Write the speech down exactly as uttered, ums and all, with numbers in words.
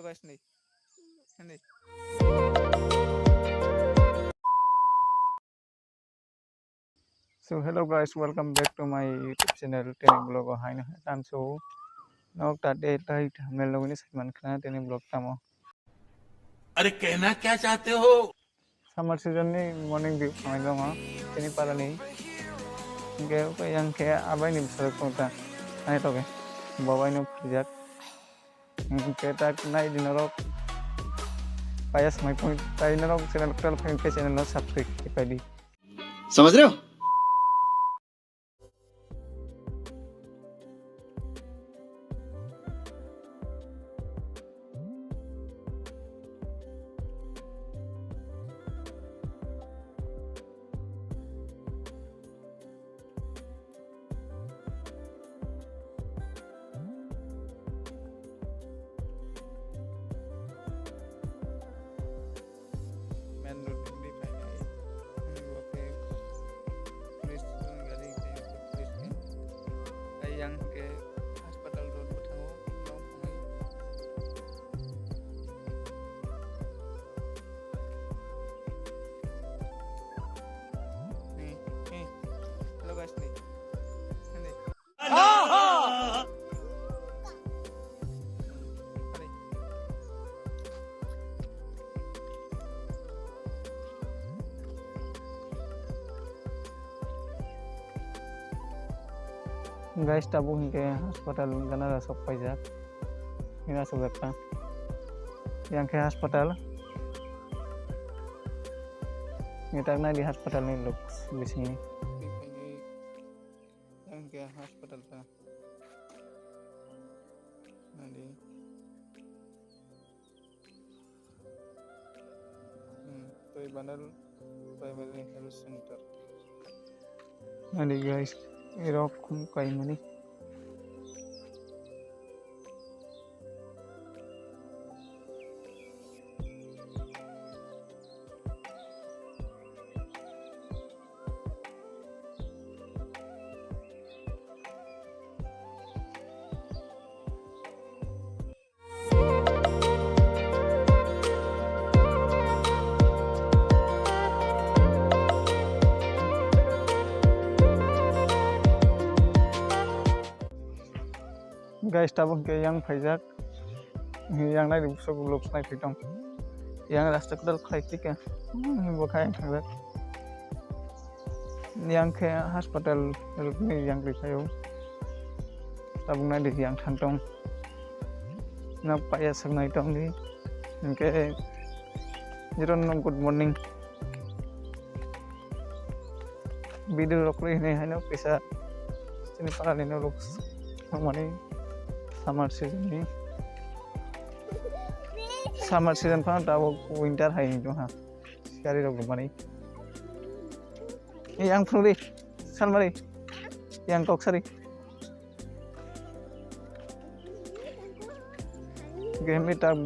So hello guys, welcome back to my YouTube channel. Tini vlog o haino hai tamso nok ta de tai thamel logini saiman khna tini vlog tamo. अरे कहना क्या चाहते हो? Summer season ni morning view khamai dongo tini para ni. Hingke uko yang khe abai ni bwsarok tong ta nai toge bobai no phujak. Hingke tak nai di norok payas mai pon tai norok channel ktal phain khe channel no subscribe khe pai di. समझ रहे हो? Main road ni phainai, hmm, bo khe police gari tei police ni tei yang khe hospital road bo thango, nok thangwi. Ni, ni, hello guys, ni, ni. Guys, tabuk hingke hospital gana da sok paijak. Ina sok jakta. Yang khe hospital. Ngitak nai di hospital ni looks bisingni. Yang khe hospital ta. Nadi. Hmm, Toibanal Primary Health Center. Nadi guys, irok khum kaimani. Guys, tabuk ke yang phaijak. Yang nai ribsok vlogs nai phi tong. Yang rasta kwtal khlai tik a. Hmm, bo kha yang thangjak. Yang khe hospital rukni yang ri phaio. Tabuk nai di yang thang tong. Na paya sak nai tong di. Hingke jiron no good morning. Video rok rwi hinwi haino kisa chini parani norok thangmani summer season ni, summer season phano tabuk winter hai wngtong ha sikari rok rwmani. Yang phunugdi salmari, yang kok sari. Game ni tak